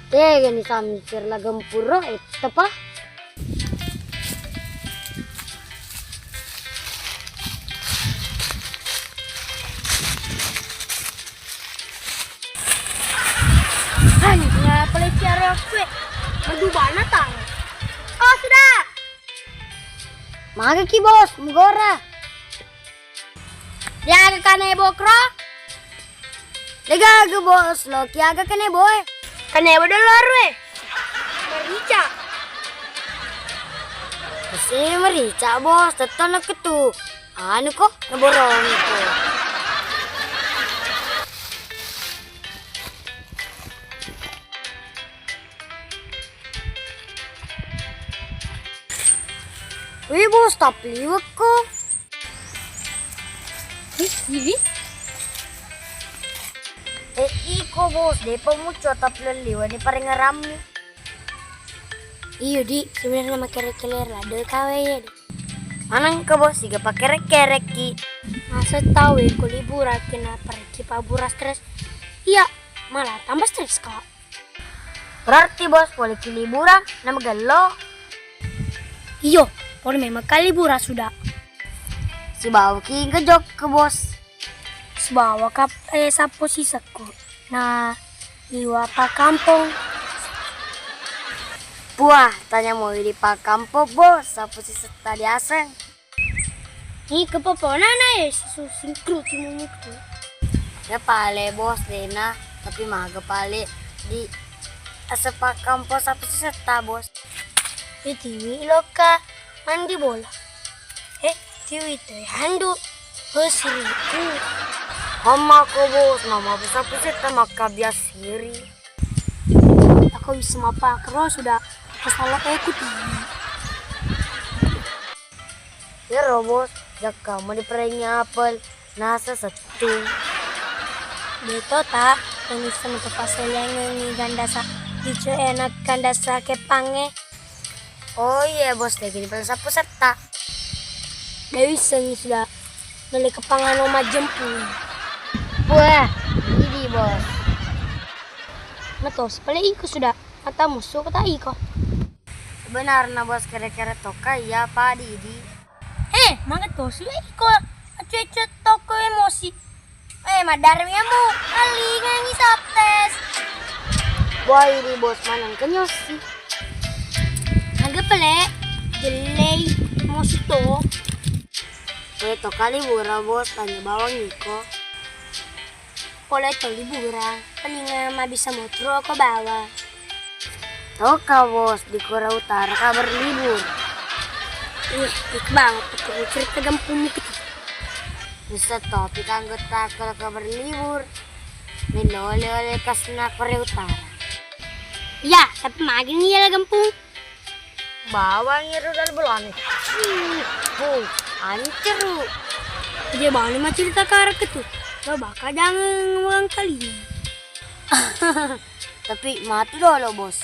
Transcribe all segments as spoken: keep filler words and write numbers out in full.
Tegani samikir la gempuro, eh, tepa. Hai, ngapa leci area kue? Aduh, banget tang. Oh, sudah. Magaki, Bos, mugora. Degaga kanebo kro? Degaga, Bos, loki aga kanebo e. Kanebo dolo arue. Merica. Pasti merica, Bos, tettong naketu. Anu ko, naborong ko. Wih, Bos, tapliwekko. Ih, ini? Eh, iko, Bos, depa mucco taplelliwani parengngerammi. Iyo, Di, sebenarnya makkere-kere ladde kawe ye, Di. Manengka, Bos, siga pakere-kerekki. Masa tau e ko liburan kena parekki pabbura stres. Iya, malah tambah stres, Kak. Berarti, Bos, poleki liburan na magello. Iyo, pole memang ka liburan sudah. Sibawaki ngejokka, Bos. Sibawa kap-, eh, sappo sisekku. Nah, liwa pakkampong. Puah, tanya mau di pakkampong, Bos, sappo sisetta diaseng. Ih, kepopona na e, si susing kru cimumuktu. Ya pale, Bos, dena, tapi maga pale di asepak kampos apa sisetta, Bos. Itiwi loka mandi bola. Eh, tiwi te handu. Hesiriku. Mama ko, Bos, mama bisa pusetta makka biasiri. Aku bisa mapakro sudah. Aku salah, eh, ku tiwi. Iyaro, Bos, jakka mani perengi apel, nasa settung. Beto ta, yang bisa untuk paseliangengi gandasa, dicu enak gandasa kepange. Oh iya, Bos, lagi di paling sapu setta. Dewi sengi sudah, mele kepangano majempung. Wah, ini, Bos. Matos, pale iko sudah, mata musuh kata iko. Sebenarna, Bos, kere-kere tokka iya padi idi. Eh, mangga tosi iko. Acuwe-cuwe tokko emosi. Eh, madarmi kamu. Alingangi soptes. Wah, ini, Bos, maneng kenyosi. Aga pale jellei emosi to. Eh, to kali bura, Bos, tanya bawang iko. Pole to liburan, paling, eh, mabisa motoro ko bawang. Toka, Bos, di Korea Utara ka berlibur. Ih, itu banget tuh cerita gampungmu gitu. Bisa topi kanggo takol ka berlibur. Melo oleh-oleh kasna Korea Utara. Ya, tapi magini ya lah gampung. Bawang ero dal bolane. Ih, bu, anceru. Dia bani mah cerita karak itu. Lo bakal jangan ngulang kali. Tapi matu dolo, Bos.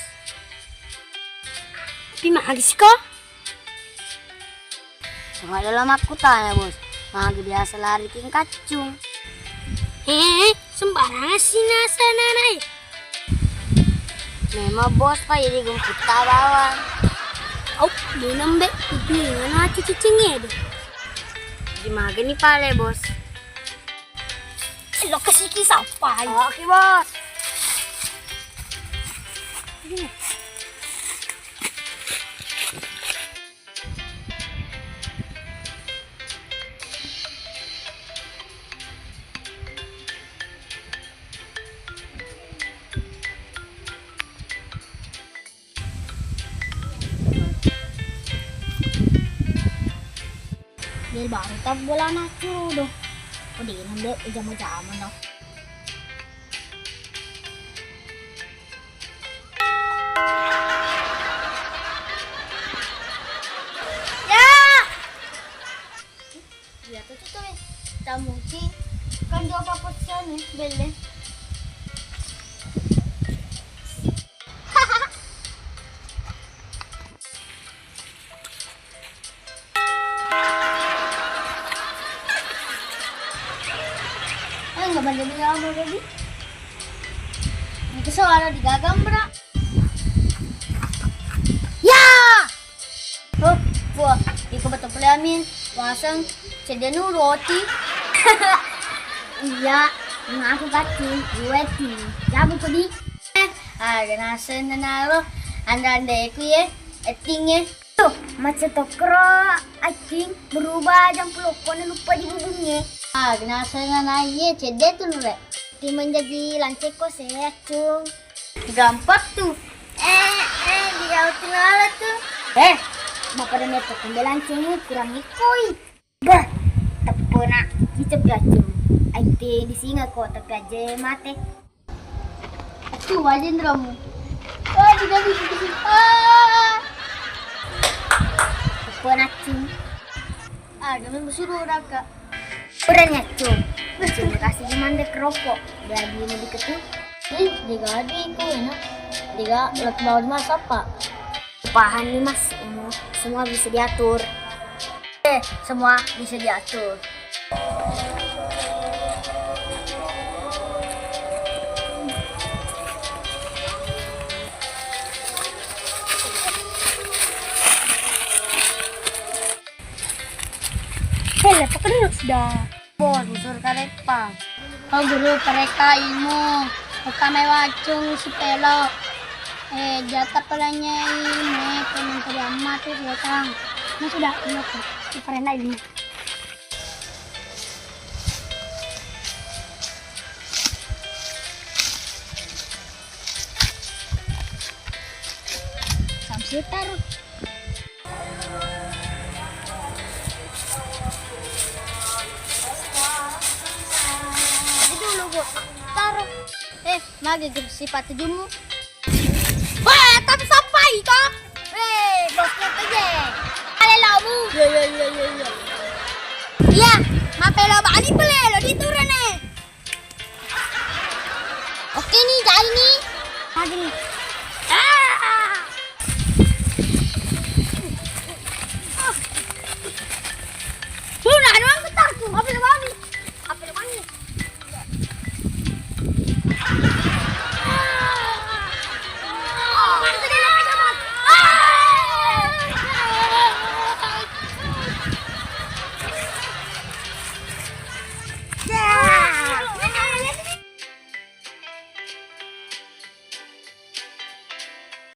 Tapi magis kok. Cuma dalam aku tanya, Bos. Magi biasa lari king kacung. Eh, sembarangan sih nasa nanai. Memang, Bos, Pak, jadi gemputta bawang. Au, minum be, itu yang mana acu cicingnya deh. Di maga nih pale, Bos. Lo kasih kisah apa? Oke, Bos. Del baru tabbolana accudo. Ko dena de jama-jama no. Ya! Iya tuh tuh, eh. Tak mungkin. Kan dua papat sana, belle. Eh, nggak banyak nyawa, Robi. Itu suara digagang, Bra. Ya! Oh, wah, iko betul pole amin. Waseng, cedenu roti. Iya, ngaku kacci, dueti. Jabu kodi. Eh, aga naseng nanaro, anda-anda eku ye, acting ye. Tuh, macca tokkoro acting berubah jam pulokko na lupa di bubungnge. Ah, gena senga na iye cedde tu nure. Ti menjadi lanceko se, Acung. Gampang tu. Eh, eh, di jauh tinggal tu. Eh, ma pada neto kumbe lancengmu kurang ikoi. Bah, teppena, cicep ya, Acung. Aite di singa ko tapi aja mate. Accu, wajendramu. Ah, tidak bisa, tidak bisa. Ah. Apa naccu? Ah, kami bersuruh raka. Berani accu. Terima kasih cuma ada kerokok. Jadi mau diketu. Ih, dia gabi itu enak. Dia lagi bawa di masa apa? Paham nih, Mas, ini semua bisa diatur. Eh, semua bisa diatur. Hei, apa kena sudah? Bos, busur kaleppa. Oh guru, pareka ilmu. Oka mai wacung sipelo. Eh, jata pelanya ilmu, eh, pementeri amma tu datang. Nah, sudah, ilmu tu. Parenda ilmu. Samsitar. Itu dulu, Bu. Taruh. Eh, magi sifat tujumu?